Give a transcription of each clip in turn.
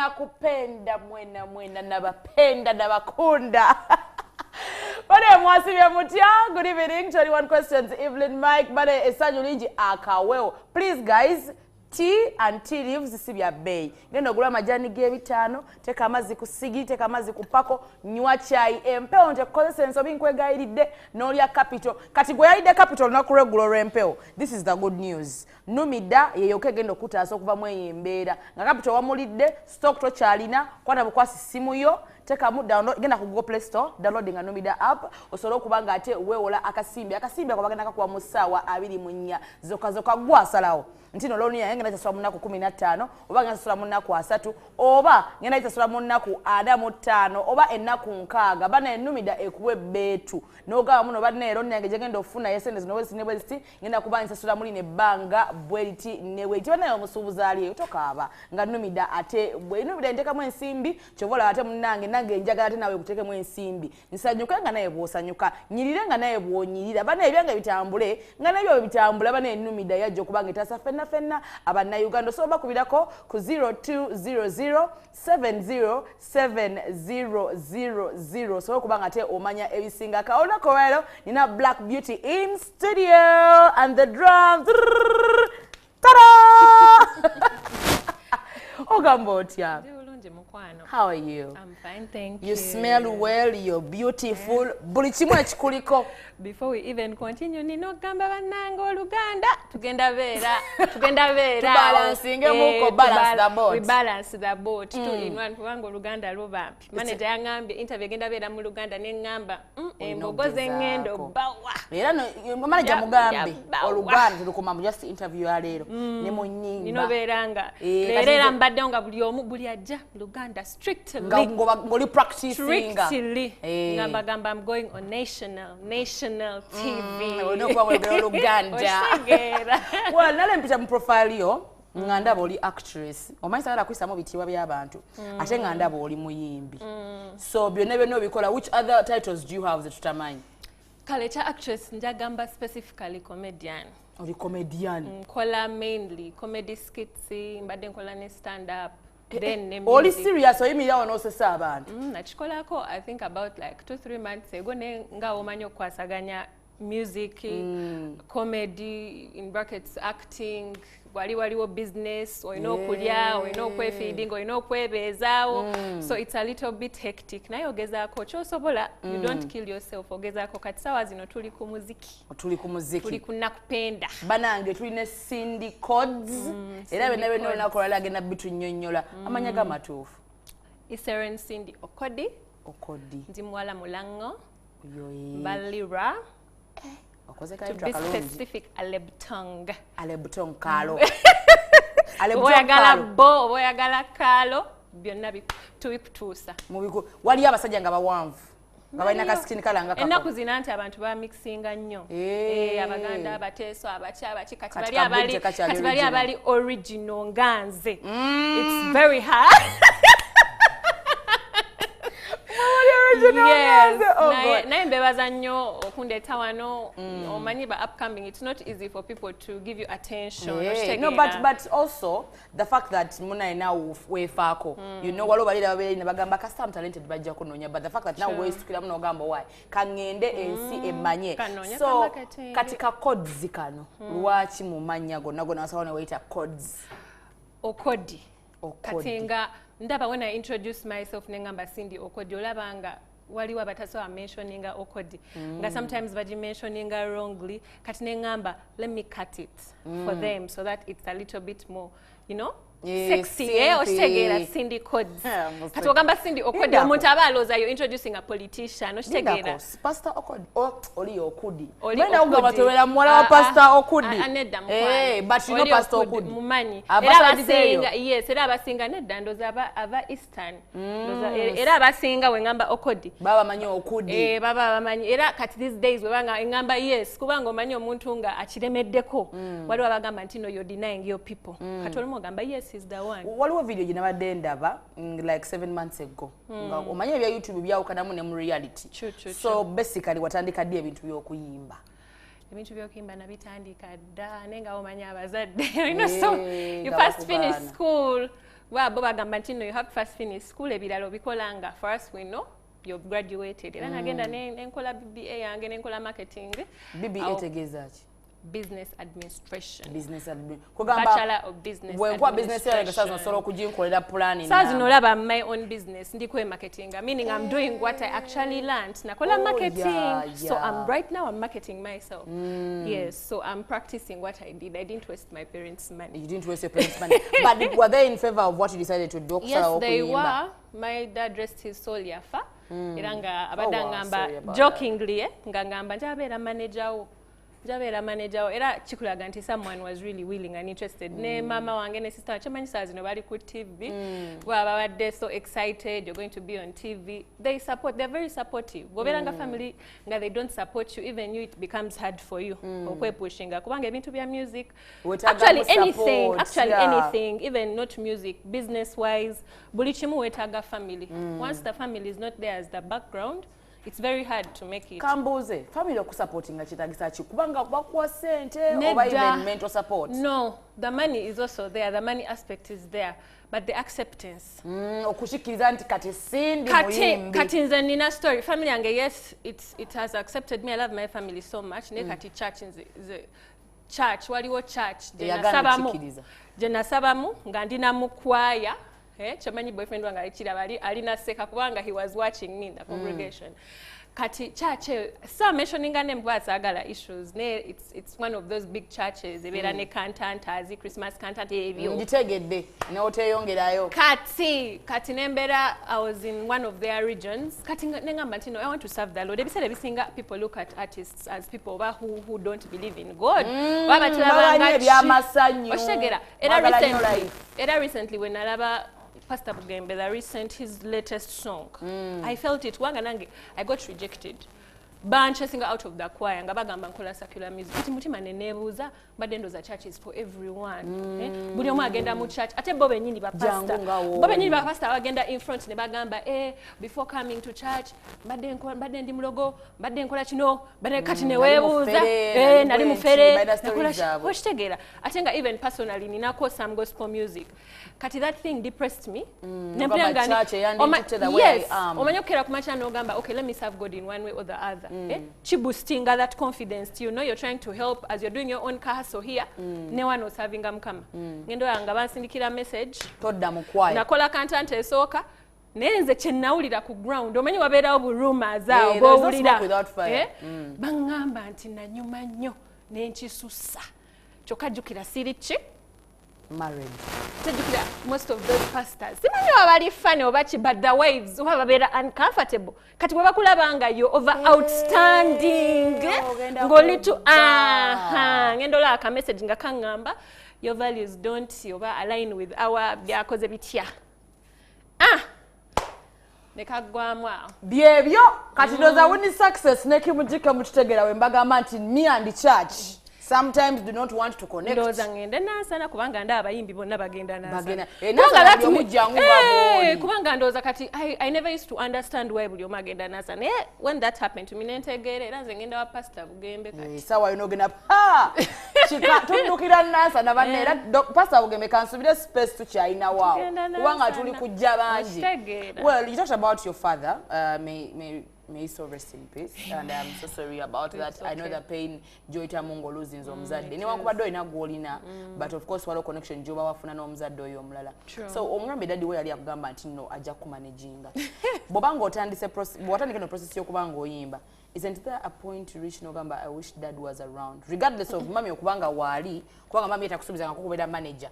Nakupenda mwena mwena, nabapenda nabakunda. Bane mwasibye mutya, good evening, 21 questions, Evelyn Mike, bane esanyu lingi akawewo. Please guys, tea and tea leaves si bya bbeeyi. Genda ogula amajani g'ebitaano, teeka amazzi ku sigi, teeka amazzi ku pako, nywa caayi empewo nti ekukozesa ensobi nkwegayiridde n'olya capital. Kati gwe yalidde capital olunaku lw'eggulo olw'empewo, this is the good news. Numida yeyoka egenda okutaasa okuva mu eyo embeera. Nga capital wamulidde, stock tokyalina, kwata bukwasi ssimu yo, tekamu download, genda ku Google Play Store, downloading a Numida app, osobola okuba nga ate weewola akasimbi. Akasimbi ako bagenda kakuwa mu ssaawa 24 zokka zokka gwe asalawo. Nti no loan yange ngenda gisasula mu nnaku 15, oba ngenda gisasula mu nnaku 30, oba ngenda gisasula mu nnaku 45, oba ennaku 60. Bana Numida ekuwa ebbeetu. N'ogamba muno banne loan yange gye ngenda okufuna y'essente zino bwe ziti ne bwe ziti, ngenda kuba nsasula muli n'ebbanga bwe liti ne bwe liti. Bannaye omusuubuzi ali eyo tokaaba nga Numida ate bwe Numida nteekamu ensimbi, ky'ova olaba ate munnange nange njagala ate naawe nkuteekemu ensimbi. Nsanyuke nga naye bw'osanyuka, nnyirire nga naye bw'onyirira. Bannaye ebyange bitambule nga nabyo bwe bitambula. Bannaye Numida yajja okuba nga etaasa ffenna ffenna Abannayuganda. Osobola bakubirako ku 0200 707000 osobola okuba nga ate omanya ebisingako. Olunaku olwaleero nina Black Beauty in studio and the drums. Tada! Ogamba otya? Ndi bulungi mukwano. How are you? I'm fine, thank you. You smell well, you're beautiful. Buli kimu ekikuliko. Before we even continue, nina okugamba bannange Oluganda tugenda beera. Tubalansingemuko, balance the boat. We balance the boat. Two in one, kubanga Oluganda luba mpi. Manager yangambye interview egenda beera mu Luganda ne ŋŋamba embogo z'eŋŋendo Ogezaako. bawa. Era no manager mugambe bawa. Oluganda tulukoma mu just interview ya leero ne mu nnyimba. Nina obeera nga Eh, leero kati era nze- mbaddewo nga buli omu buli ajja Luganda strictly. Nga ng'oli practicinga. Strictly. Eh. Nga mbagamba I'm going on national TV. Olina okuba mwogera Oluganda. Okitegeera. Well, nale mpita mu profile yo nga ndaba oli actress. Omanyi sagala kuyisamu bitiibwa by'abantu. Ate nga ndaba oli muyimbi. So byonna byonna obikola. Which other titles do you have ze tutamanyi? Kale kya actress njagamba specifically comedian. Oli comedian. Nkola mainly comedy skits, mbadde nkola ne stand up, then ne Oli music. serious, oyimirira wano n'osesa abantu? Nakikolako I think about like 2-3 months ago, ne nga omanyi okukwasaganya music, comedy in brackets acting, wali waliwo business olina okulya, olina okwefeeding, olina okwebeezaawo, so it's a little bit hectic, naye ogezaako kyosobola. You don't kill yourself, ogezaako. Kati sawa zino tuli ku muziki. Tuli ku muziki. Tuli ku Nakupenda. Banange tulina Cindy Codes era byonna byonna olunaku olwala agenda bitunnyonnyola. Amanya g'amatuufu? Iseren Cindy Okodi. Okodi. Ndi muwala Mulango. Oyo ye. Balira. Okoze To kayitwa be akalungi. specific, Alebtong. Alebtong kaalo. Oba oyagala bo oba oyagala kaalo, byonna tubikutuusa. Waliyo abasajja nga bawanvu nga balina ka skin colour nga kako. Ennaku zino nti abantu bamixinga nnyo. Eh. Eh, Abaganda, Abateeso, abaki abaki, kati Kati bali ka abali bujje kakyali kati bali original. Abali original nga nze, it's very hard. Yes, Oh, naye God. naye mbebaza nnyo okundeeta wano. Omanyi ba upcoming, it's not easy for people to give you attention. Yeah. Okitegeera? No, but also the fact that munaye now weefaako, waliwo balira babeera ne bagamba kasita I'm talented bajja kunoonya, but the fact that now weesitukiramu n'ogamba why kaŋŋende ensi emmanye. Kanoonya So ka marketing. Kati ka codes kano, lwaki mu mannya gonna gonna wasawo ne weyita Codes? Okodi. Okodi. Kati nga ndaba when I introduce myself nengamba Cindy Okodi, olaba nga waliwo abatasobola mentioninga Okodi, nga sometimes bagimentioninga wrongly. Kati neŋŋamba let me cut it for them so that it's a little bit more Yeah, sexy, eh? simple. Okitegeera? Cindy Codes. Yeah, must Kati ogamba Cindy Okodi, Lindako. omuntu aba alowooza you're introducing a politician, okitegeera? Lindako, Pastor Okodi. Oh, oli Okudi. Oli Mwenda kugamba Okudi. tewera muwala wa Ah, Pastor ah, Okudi. ah, nedda mukwano. Eh, but you know Oli Pastor Okudi, Okudi. mumanyi. Aba Era side eyo. abasinga, yes, era abasinga nedda ndoza aba Eastern. Ndoza, era abasinga we ngamba Okodi. Baba manyi Okudi. Eh, baba bamanyi. Era kati these days webanga engamba yes, kubanga omanyi omuntu nga akiremeddeko. Waliwo abagamba nti no, you're denying your people. Kati olimu ogamba yes, is the one. Waliwo video gye nabadde ndaba like 7 months ago, nga omanyi ebya YouTube byawukanamu ne mu reality. True, So basically watandika ddi ebintu by'okuyimba? Ebintu by'okuyimba nabitandika dda, naye nga omanyi abazadde, so Eh, you nga first finish bakugaana. school. Wa bo bagamba nti no, you have to first finish school, ebirala obikola nga for us we know you've graduated. Era nagenda nenkola BBA yange, nenkola marketing. BBA etegeeza ki? Business administration. Business admin. Bachelor of Business. Bwenkuwa business yange saa zino osobola okuginkolera plan? Saa zino olaba my own business, ndiko marketing, meaning I'm doing what I actually learned. Nakola marketing. So I'm right now I'm marketing myself. Yes, so I'm practicing what I did. I didn't waste my parents' money. You didn't waste your parents' money. But were they in favor of what you decided to do? Yes, they were. My dad, rest his soul, yafa. Era nga abadde angamba jokingly, nga ngamba njabeera manager wo, njabeera manager wo. Era kikulaga nti someone was really willing and interested. Ne mama wange ne sister, kyemanyi saa zino bali ku TV, bwaba babadde so excited, "You're going to be on TV." They support, they're very supportive. Bw'obeera nga family nga they don't support you, even you, it becomes hard for you okwepushinga, kubanga ebintu bya music, actually anything, actually anything, even not music, business wise, buli kimu weetaaga family. Once the family is not there as the background, it's very hard to make it. Kambuuze, family okusupportinga kitagisa ki? Kubanga bakuwa ssente oba even mental support? No, the money is also there, the money aspect is there, but the acceptance. Okukikkiriza nti kati sindi muyimbi. Kati nze nina story. Family yange, yes, it has accepted me. I love my family so much. Naye kati church, nze church, waliwo church gye nasabamu nga ndina mu kwaya. Kyomanyi boyfriend wange alikiraba, alina seka kubanga he was watching me in the congregation. Kati church eyo, so mentioning name kuba saagala issues, ne it's one of those big churches ebeera ne cantatas, Christmas cantata, ebyo. Ngitegedde, neoteeyongerayo. Kati nembeera, I was in one of their regions. Kati nengamba nti no, I want to serve the Lord. Ebiseera ebisinga people look at artists as people oba who don't believe in God. Oba batulaba nga ebyamasanyu. Okitegeera? Era recently when nalaba Pastor Bugembe, the recent, his latest song, I felt it, kubanga nange I got rejected, banchasinga out of the choir nga bagamba nkola secular music. Kati mutima neneebuuza, mbadde ndowooza church is for everyone, eh? Buli omu agenda mu church, ate bo bennyini bapastor, bo bennyini bapastor bagenda in front ne bagamba, "Eh, before coming to church mbadde ndi mulogo, mbadde nkola kino, mbadde." Kati neweebuuza, eh, nali mufere, nakola. Okitegeera? Ate nga even personally ninako some gospel music. Kati that thing depressed me. Yes, omanyi okukera ku makya n'ogamba, "Okay, let me serve God in one way or the other." Eh? Kiboostinga that confidence. You know you're trying to help as you're doing your own hustle here, ne wano oservinga Mukama. Ngendo yange bansindikira message, todda mu kwaya. Nakola cantata esooka, naye nze kye nawulira ku ground, omanyi wabeerawo bu rumors awo bw'owulira, eh? Baŋŋamba nti nanyuma nnyo nenkisusa, kyokka jjukira siri ki? Married. Tejjukira most of those pastors, simanyi oba bali funny oba ki, but the wives oba babeera uncomfortable. Kati bwe bakulaba nga yo over outstanding, ng'oli tu, aha, ngenda olaba ka message nga kaŋŋamba, "Your values don't oba align with our," byakoze bitya, ah, nekaggwamu awo. Byebyo. Kati ndowooza Winnie Success ne Kimujike mukitegeera we mbagamba nti me and church sometimes do not want to connect. Ndowooza ngende Nansana, kubanga ndaba abayimbi bonna bagenda. Nansana Kubanga ndowooza kati I never used to understand why buli omu agenda Nansana, naye when that happened to me nentegeera. Era nze ngenda wa Pastor Bugembe kati. Sawa yino ogenda tuddukira Nansana banne. Era Pastor Bugembe, kansubire space tukyalinawo kubanga tuli kujja bangi. Well, you talked about your father, may he so rest in peace, and I'm so sorry about that. Okay. I know the pain gy'oyitamu ng'olosinze omuzadde, newankubadde olina gw'olina, but of course waliwo connection gy'oba wafuna n'omuzadde oyo omulala. So omugambe daddy we yali akugamba nti nno ajja kumanaginga bw'oba ng'otandise, bw'otandika no process y'okuba ng'oyimba, isn't there a point to reach n'ogamba, "I wish dad was around," regardless of mami okubanga waali, kubanga mami yetakusuubizanga kukubeera manager?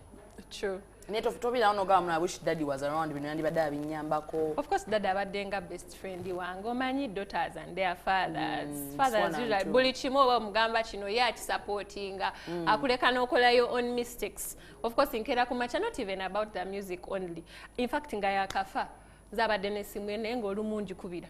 True. Naye tobeerawo n'ogamba, "I wish daddy was around, bino yandibadde abinyambako"? Of course, dad abadde nga best friend wange. Omanyi daughters and their fathers, fathers usually buli kimu oba omugamba kino, ye akisupportinga, akuleka n'okola your own mistakes. Of course nkeera ku makya, not even about the music only. In fact nga yakafa, nze abadde n'essimu ye, naye ng'olumu njikubira,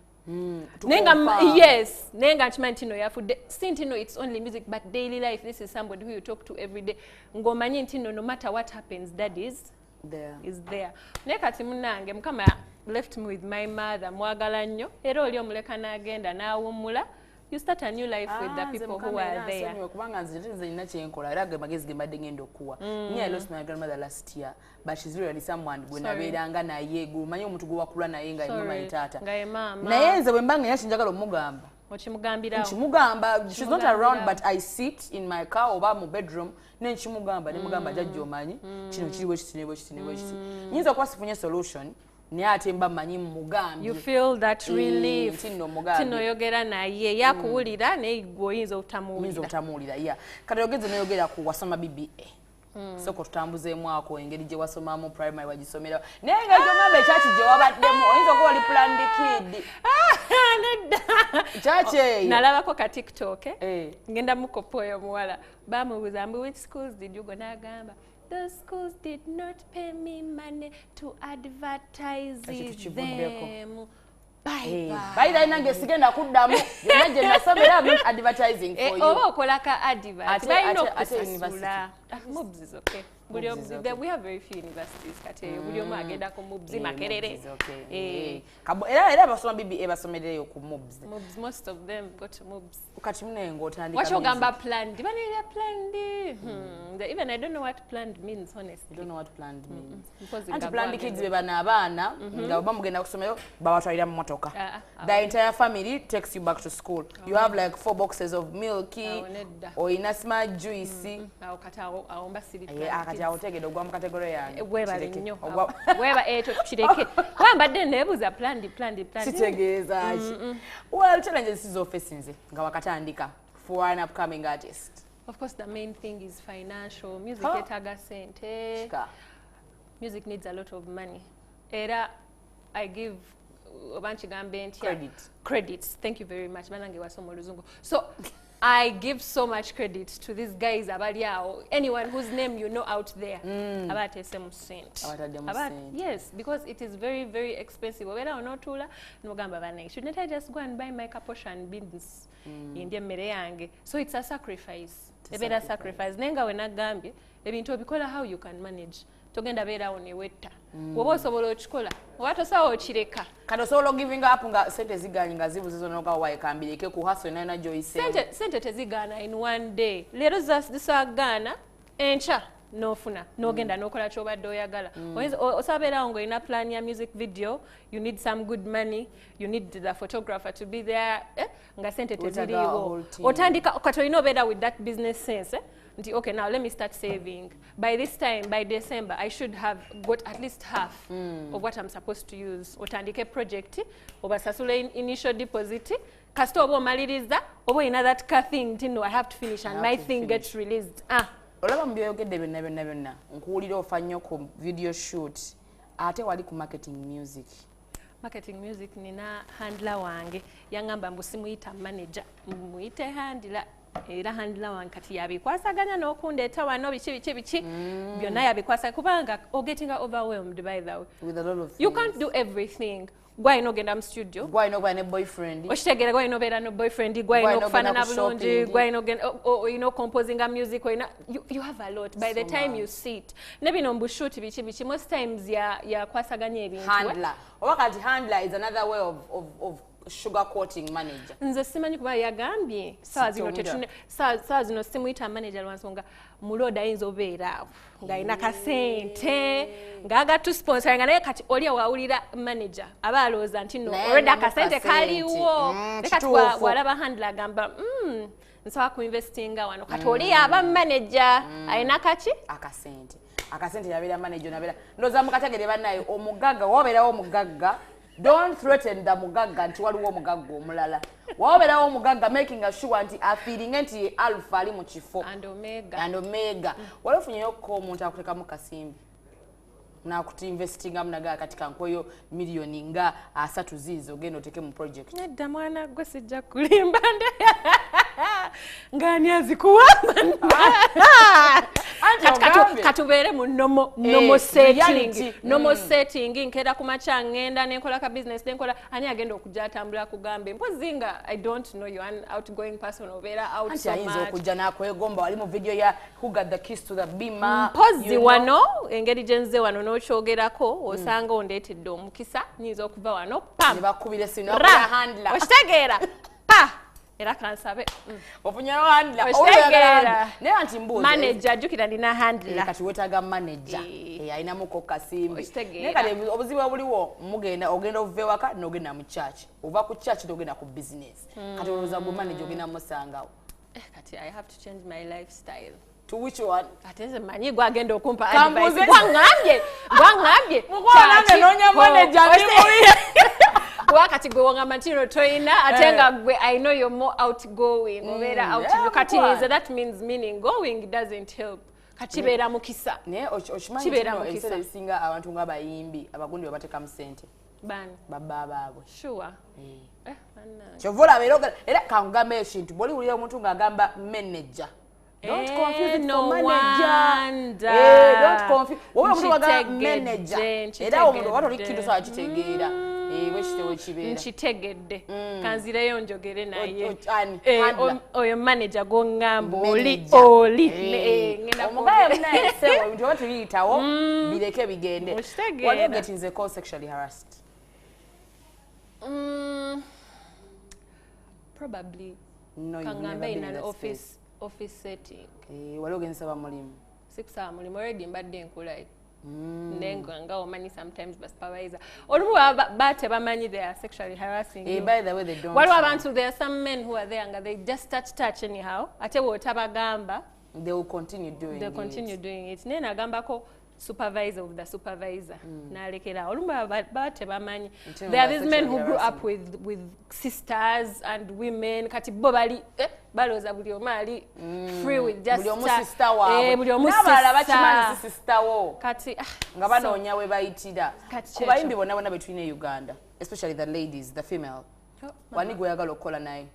nenga yes, naye nga nkimanyi nti no yafudde. Si nti no it's only music, but daily life, this is somebody who you talk to every day, ng'omanyi nti no, no matter what happens, dad is there, is there. Naye kati munnange, Mukama left me with my mother, mwagala nnyo, era oli omuleka n'agenda n'awummula. You start a new life with the Ah, nze people who Mukama are era there. ansonyiwe kubanga nze nina kyenkola era ge magezi ge mbadde ngenda okuwa. Me, I lost my grandmother last year, but she's really someone gwe Sorry. nabeeranga naye, gwe omanyi omuntu gwe wakula naye nga ye mama ye Sorry, taata. nga ye maama. Naye nze bwe mba nga nina kyenjagala omugamba, Okimugambirawo. Nkimugamba. She's not around, Kimugambirawo. but I sit in my car oba mu bedroom nenkimugamba, nemugamba, "Jajja, omanyi kino kiri bwe kiti ne bwe kiti ne bwe kiti." Nyinza okuba sifunye solution, naye ate mba mmanyi mugambye. You feel that relief. Nti nno mugambye. Tinoyogera naye yakuwulira, naye gwe oyinza Oyinza obutamuwulira. obutamuwulira ya. Kati ogenze noyogera ku wasoma BBA. Sooka otutambuzeemu ako, engeri gye wasomamu, primary wagisomera, naye engeri gyogamba ekyaki gye wabaddemu, oyinza okuba oli planned kid. Nedda. Kyaki eyo? Nalabako ka TikTok, eh? Eh. Ngenda mukopa oyo omuwala, bamubuuza mbu, "Which schools did you go?" N'agamba, "The schools did not pay me money to advertise Ekyo tukivuddeko. them." Bye bye. Bayira nange sigenda kuddamu byonna gye nasomera. I'm not advertising Eh, for you. Oba okola ka advert, balina Ate okukusasula. Ah, MUBS is okay. Buli MUBS is okay. We have very few universities kati eyo, buli omu agenda ku MUBS, Eh, Makerere. MUBS is okay. Eh. Eh, era basoma BBA basomereyo ku MUBS. MUBS, most of them go to MUBS. Kati munaye ng'otandika Waki ogamba music. planned? Baneera planned. Even I don't know what planned means, honestly. You don't know what planned means. Mpozi Anti nga planned gwagenda. kids be bano abaana nga oba mugenda ku ssomero babatwalira mu motoka. Ah, ah, The entire family takes you back to school. You have like four boxes of milk, Awo nedda. oyina smart juice. Awo kati awo mba siri Eh, planned ah, kati kids. awo otegedde ogwa mu category yange. Webale Kireke. nnyo. Weba ekyo tukireke, kuba mbadde neebuuza planned, planned, planned Kitegeeza ki? Well, challenges z'ofesinze nga wakatandika for an upcoming artist. Of course, the main thing is financial. Music Huh? yetaaga sente. Kika. Music needs a lot of money. Era I give, oba nkigambe ntya? Credit. Credits, thank you very much. Banange, wasoma oluzungu. So I give so much credit to these guys abali awo, anyone whose name you know out there, aba ateesemu sente. Abataddemu sente. Yes, because it is very, very expensive. Obeera awo n'otuula n'ogamba, "Banange, shouldn't I just go and buy my kaposho and beans, ndye emmere yange?" So it's a sacrifice. It's a Ebeera sacrifice. sacrifice, naye nga we nagambye, ebintu obikola how you can manage. Togenda beerawo newetta. Bw'oba osobola okikola, oba tosobola okireka. Kati osobola ogiving up nga sente ziganye, nga zibuze zonna, oga waye kambireke ku hustle yonna gy'oyiseemu? Sente tezigaana in one day. Leero zisaagaana, enkya n'ofuna n'ogenda n'okola kyobadde oyagala. Osabeerawo ng'olina plan ya music video, you need some good money, you need the photographer to be there, eh? Nga sente Wetaaga teziriiwo. whole team. Otandika kati olina obeera with that business sense, eh? Nti okay, now let me start saving. By this time, by December, I should have got at least half of what I'm supposed to use. Otandike project, obasasula initial deposit, kasita oba omaliriza, oba olina that car thing nti no, I have to finish and Have my to thing finish. gets released. Ah. Olaba mu byoyogedde byonna byonna byonna, nkuwulira ofa nnyo ku video shoot, ate wali ku marketing music. Marketing music, nina handler wange. Yaŋŋamba mbu simuyita manager, muyite handler. Era handler wange kati yabikwasaganya n'okundeeta wano, biki biki biki, byonna yabikwasa, kubanga ogettinga overwhelmed, by the way. With a lot of You things. can't do everything. Gwalina ogenda mu studio, Gwalina okuba ne boyfriend. Okitegeera, gwalina obeera no boyfriend, gwalina Gwalina okufaanana ogenda ku bulungi, shopping. Gwalina ogenda olina ocomposinga music, olina you have a lot by the So time you much. sit ne bino mbushoot biki biki. Most times yakwasaganya ebintu, eh? Handler, oba kati handler is another way of sugar coating manager. Nze simanyi, kuba yagambye saawa zino Sitowulira. saawa zino simuyita manager lwansonga mulooda ayinza obeera awo ng'alina kasente ng'agatusponsoringa, naye kati oli awawulira manager aba alowooza nti no, Naye already alinamu akasente kasente. kaliwo. Naye kati Kituufu. walaba handler agamba, nsaba kuinvestinga wano." Kati oli aba manager alina kaki? Akasente, akasente yabeera manager, nabeera ndowooza mukategere bannaye. Omugagga, wabeerawo omugagga, don't threaten the mugagga nti waliwo omugagga omulala. Wabeerawo omugagga, making sure nti afeelinge nti ye alpha ali mu kifo And omega. And omega. Wali ofunyeyokko omuntu akutekamu kasimbi nakutinvestingamu nagaa, "Kati kankweyo miliyoni nga 30 ziizo, ogenda oteke mu project"? Nedda mwana gwe, sijja kulimba, nde ng'ani azikuwa? Anti Kati ogambe. Katubeere mu normal Eh, setting. Reality. Normal setting, nkeera ku makya, ŋŋenda nenkola ka business, nenkola. Ani agenda okujja atambula kugambe? Mpozi nga I don't know you, an outgoing person, obeera out Anti so ayinza much. okujja n'akwegomba, wali mu video ya who got the keys to the Beamer. Mpozi you know. wano engeri gye nze wano n'okyogerako, osanga ondeetedde omukisa, nyinza okuva wano pam Ne bakubira esimu ra nabakuba handler. Okitegeera, pa Era kansabe. Ofunyeyo handler. Okitegeera. Naye anti mbuuza. Manager, jjukira nina handler. Kati weetaaga manager. Ayinamuko kasimbi. Okitegeera. Naye kati obuzibu obuliwo, mugenda ogenda ova ewaka n'ogenda mu church. Ova ku church n'ogenda ku business. Kati olowooza gwe manager ogenda musangawo. Kati I have to change my lifestyle. To which one? Ate nze mmanyi gwagenda okumpa Kambuuze. advice. Gwaŋŋambye, gwaŋŋambye. Mukwano nange noonya manager, ndi mubi. Kuba kati gwe wangamba nti no toyina, ate nga gwe I know you're more outgoing, obeera out. Kati mukwano. nze that means meaning going doesn't help. Kati kibeera mukisa. Naye okimanyi Kibeera nti no, mukisa. ebiseera ebisinga abantu ng'abayimbi abagundi babateekamu ssente. Bani? Babba baabwe. Sure. Bannange. Kyova olaba era era kankugambe ekintu, bw'oliwulira omuntu ng'agamba manager, don't confuse it No for manager. wonder. Don't confuse. Wowe omuntu wagamba Nkitegedde, manager. Era omuntu oba toli nkitegedde. kintu sobola kitegeera. Bwe kityo bwe kibeera. Nkitegedde. Kanzireyo njogere naye. Ani? Handler. Oyo manager gw'oŋŋamba oli, Manager. oli. Ngenda Omugaye kwogera. munaye ssebo, ebintu oba tebiyitawo, bireke bigende. Okitegeera. Wali ogetinzeko sexually harassed? Probably. No, you've Kangambe never been in in an that space. office setting. Wali ogenzesa mulimu? Sikusaba mulimu, already mbadde nkulayo. Naye nga omanyi sometimes ba supervisor. Olumu baba ba tebamanyi they are sexually harassing you. By the way, they don't Waliwo know. abantu, there are some men who are there nga they just touch anyhow. Ate bw'otabagamba, They will continue doing they it. continue doing it. Naye nagambako supervisor of the supervisor. N'alekera. Olumu baba tebamanyi. Nti There are nga these men who sexually grew up harassing. with sisters and women. Kati bo bali, balowooza buli omu ali free with just Buli omu sister waabwe. Buli omu N'abalala sister. bakimanyi si sister wo. Kati, Nga banoonya we bayitira. Kati Ku kyekyo. bayimbi bonna bonna be tulina e Uganda, especially the ladies, the female. Oh, Wani gw'oyagala okukola naye?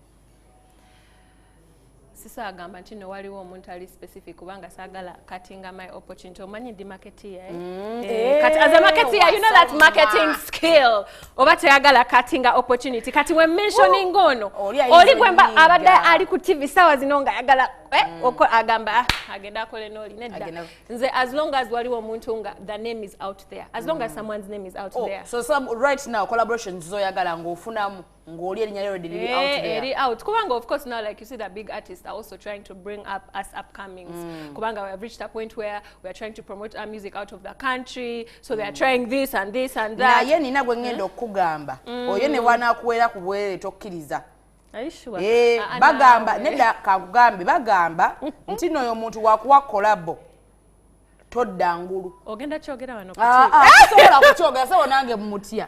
Sisaagamba nti no waliwo omuntu ali specific, kubanga saagala cuttinga my opportunity. Omanyi ndi marketeer, eh? Kati as a marketeer, you know that Wasoma. marketing skill. Oba teyagala cuttinga opportunity. Kati we mentioning ono, Oli ayinza oli gwe mba onyiiga. abadde ali ku TV sawa zino nga ayagala, agamba, agenda akole n'oli. Nedda. Nze as long as waliwo omuntu nga the name is out there. As long as someone's name is out Oh, there. so some, right now collaborations zoyagala ng'ofunamu ng'oli erinnya lyo already liri out there. Eri out. Kubanga of course now, like you see, the big artists are also trying to bring up us upcomings. Kubanga we have reached a point where we are trying to promote our music out of the country. So they are trying this and this and that. Naye nina gwe ngenda okukugamba. Oyo ne bw'anaakuweera ku bwereere tokkiriza. Are you sure? Bagamba, Nawe. nedda kakugambe, bagamba nti nno oyo omuntu wakuwa collabo todda ngulu. Ogenda kyogera wano ku Ah, TV. ah, sobola kukyogera, sebo nange mutya.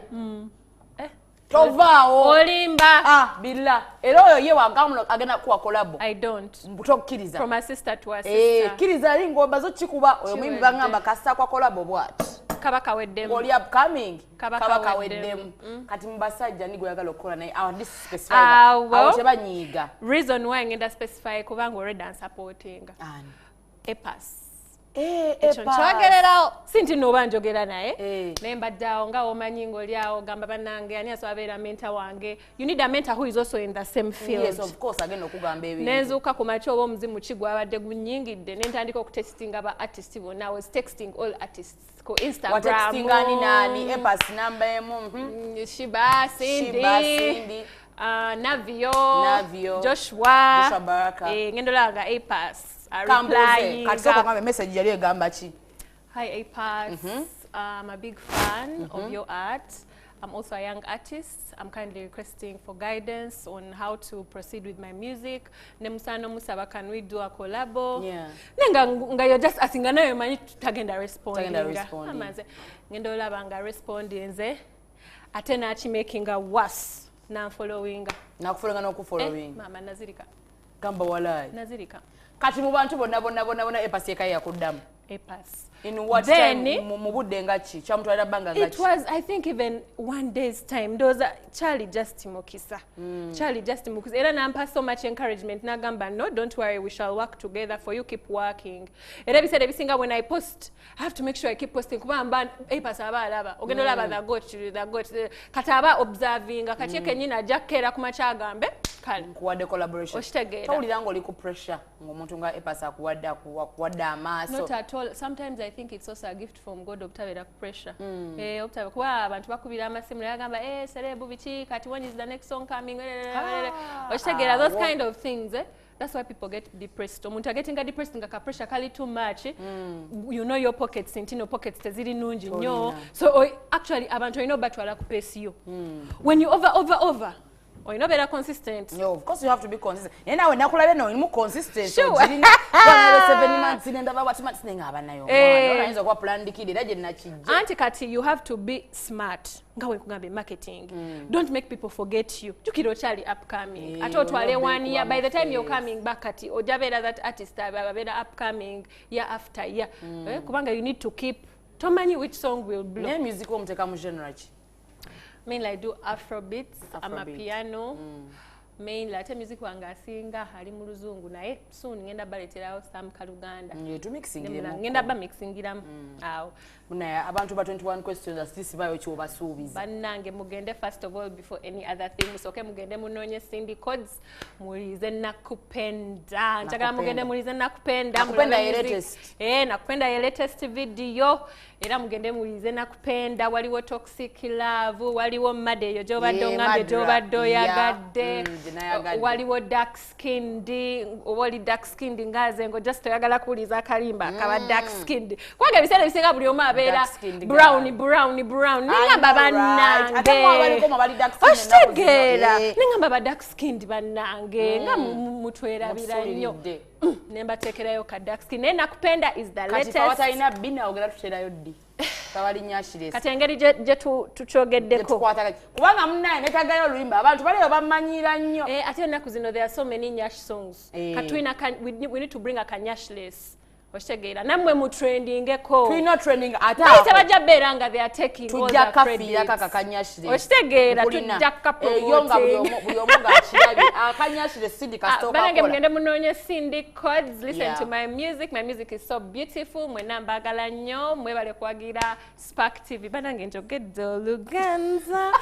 Tovaawo. Olimba. Ah, billa. Era oyo ye wagamba agenda kuwa collabo. I don't. Tokkiriza. From a sister to a sister. Kkiriza ali ng'omaze okukikuba, oyo muyimbi Kiwedde. bagamba kassa kwa collabo bw'ati. Kaba kaweddemu. Ng'oli upcoming, Kaba kaba kaweddemu. kaweddemu. Kati mu basajja ni gw'oyagala okukola naye, awo this specify. Awo. Awo tebanyiiga. Reason why ngenda specify kubanga already unsupporting. Ani? A Pass. A Ekyo Pass. nkyogererawo. Si nti n'oba njogera naye. Naye mbadde awo nga omanyi ng'oli awo gamba bannange ani asobola abeera mentor wange. You need a mentor who is also in the same field. Yes, of course, agenda okugamba ebintu. Nenzuuka ku makya oba omuzimu ki gwabadde gunyingidde ne ntandika okutextinga ba artist bonna. I was texting all artists ku Instagram. Watextinga ani nani? A Pass namba emu. Shiba, Cindy, Shiba, Cindy. Navio, Navio, Joshua, Joshua Baraka. Ngenda olaba nga A Pass Kambuuze, kati sooka replying. ogambe message yali egamba ki? Hi A Pass, I'm a big fan of your art. I'm also a young artist. I'm kindly requesting for guidance on how to proceed with my music. Ne musano musaba, can we do a collabo? Nenga nga you're just asking, nayo manyi tagenda responding. Tagenda responding. Amaze ngenda olaba nga respondinze ate n'akimakinga worse, nanfollowinga. Nakufollowinga n'okufollowing. Mama nazirika. Gamba walaayi. Nazirika. Kati mu bantu bonna bonna bonna bonna A Pass yekka yakuddamu. A Pass. In what Then, time? Mu budde nga ki? Kyamutwalira bbanga nga It ki? was, I think, even one day's time. Ndowooza Charlie just mukisa. Charlie just mukisa. Era nampa so much encouragement. Nagamba, no, don't worry, we shall work together for you, keep working. Era ebiseera ebisinga when I post, I have to make sure I keep posting. Kuba mba A Pass aba alaba. Ogenda olaba the goat, the goat. Kati aba observing. Kati ye kennyini ajja kukeera ku makya agambe, Kale. Nkuwadde collaboration. Okitegeera. Towulira ng'oli ku pressure ng'omuntu nga A Pass akuwadde amaaso? Not at all. Sometimes I think it's also a gift from God obutabeera ku pressure. Obutabeera, kuba abantu bakubira amasimu naye agamba, "Eh, celeb, biki, kati when is the next song coming?" Okitegeera, those kind of things, eh? That's why people get depressed. Omuntu agetinga depressed nga ka pressure kali too much. You know your pockets, nti no pockets teziri nungi nnyo. Tolina. So actually abantu olina obatwala ku pace yo. When you over over over, olina obeera consistent. No, of course you have to be consistent. Naye naawe nakulabye no olimu consistent. Sure. Ogirina. Kubanga 7 months nendaba bwati months naye ng'aba nayo. Eh. Ayinza okuba planned era gye nakijja. Anti kati you have to be smart, nga wekugambye marketing. Don't make people forget you. Jukira okyali upcoming. Eh, ate otwale olina one year, by the time you're face. Coming back, kati ojabeera that artist ababeera upcoming year after year. Eh, kubanga you need to keep, tomanyi which song will blow. Naye music omuteeka mu genre ki? Mainly I do afrobeats, Afrobeat. Amapiano mainly, ate music wange asinga ali mu Luzungu, naye soon ngenda baleeterawo some Kaluganda. Tumixingiremu. Ngenda ba mixingiramu awo. Naye abantu ba 21 Questions asisibayo kyobasuubiza. Bannange, mugende, first of all, before any other thing, musooke mugende munoonye Cindy Codes, mulize Nakupenda. Njagala mugende mulize Nakupenda. Nakupenda mulabe ye music. latest. Eh, Nakupenda ye latest video, era mugende mulize Nakupenda. Waliwo Toxic Love, waliwo Made eyo gyobadde Ye, ongambye Madra. gyobadde oyagadde. Gye nayagadde. Waliwo dark skinned, oba oli dark skinned ngaze ngo just oyagala kuwuliza akalimba akaba dark skinned, kubanga ebiseera ebisinga buli omu abeera Dark-skinned brown girl. Brown brown. I Nengamba know, right? Ate mwe abaliko mwe abali dark skinned ennaku zino. Okitegeera? Eh. Nengamba ba dark skinned bannange nga mutwerabira nnyo. Mutusuliridde. Nembateekerayo ka dark skin, naye Nakupenda is the Kati latest. fe abatalina bina ogera tuterayo ddi? Tabalinyashiresi. Kati engeri gye tukyogeddeko. Kubanga munaye netagayo oluyimba, abantu baliyo bamanyira nnyo. Eh, ate ennaku zino there are so many nyash songs. Eh. Katulina we need to bring a kanyashless. Okitegeera? Nammwe mutrendingeko. Tulina trending ate Naye ako tebajja beera nga they are taking all tujja the kafiirako credits. Akakanyashire. Okitegeera? Tujja Eyo nga buli kapromoting. buli omu ng'akirabye akanyashire Cindy kasita Banange, okakola. mugende munoonye Cindy Codes, listen to my music. My music is so beautiful. Mwena mbagala nnyo, mwebale kuwagira Spark TV. Banange, njogedde Oluganza.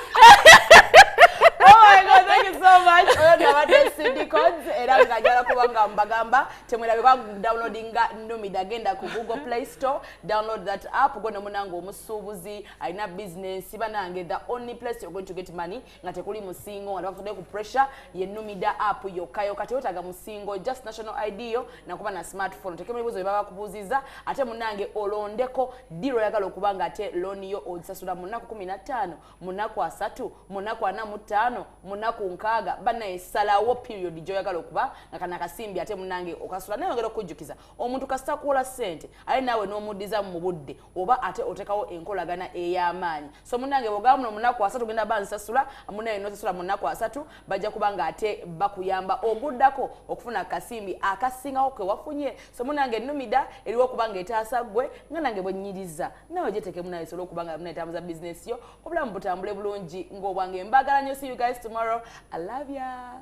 Oh my God, thank you so much. Oyo nabadde Cindy Codes, era nga njagala kuba nga mbagamba temwerabe kwa downloadinga Numida. Genda ku Google Play Store, download that app. Gwe nomunange omusuubuzi alina business, banange, the only place you're going to get money nga tekuli musingo, nga tebakutadde ku pressure, ye Numida app yokka yokka. Tewetaaga musingo, just national ID yo nakuba na smartphone. Tekemu ebibuuzo bye baba bakubuuzizza, ate munange olondeko ddi lw'oyagala okuba nga ate loan yo ogisasula, mu nnaku 15, mu nnaku 30, mu nnaku 45, mu nnaku 60. Bannaye, salawo period gy'oyagala okuba nga kana akasimbi ate munange okasula. Naye ongera okujjukiza omuntu kasita kuwola ssente, ate naawe n'omuddiza mu budde oba ate otekawo enkolagana ey'amaanyi. So munange, bw'ogamba muno munaku 30 genda bansasula, munaye n'osasula mu nnaku 30, bajja kuba nga ate bakuyamba oguddako okufuna akasimbi akasingawo ke wafunye. So munange, Numida eriwo okuba nga etaasa ggwe nga nange bwe nnyiriza. Naawe gyeteekemu naye sobole okuba nga munaetambuza bizinesi yo, obulamu butambule bulungi ng'obwange. Mbagala nnyo. See you guys tomorrow. I love ya.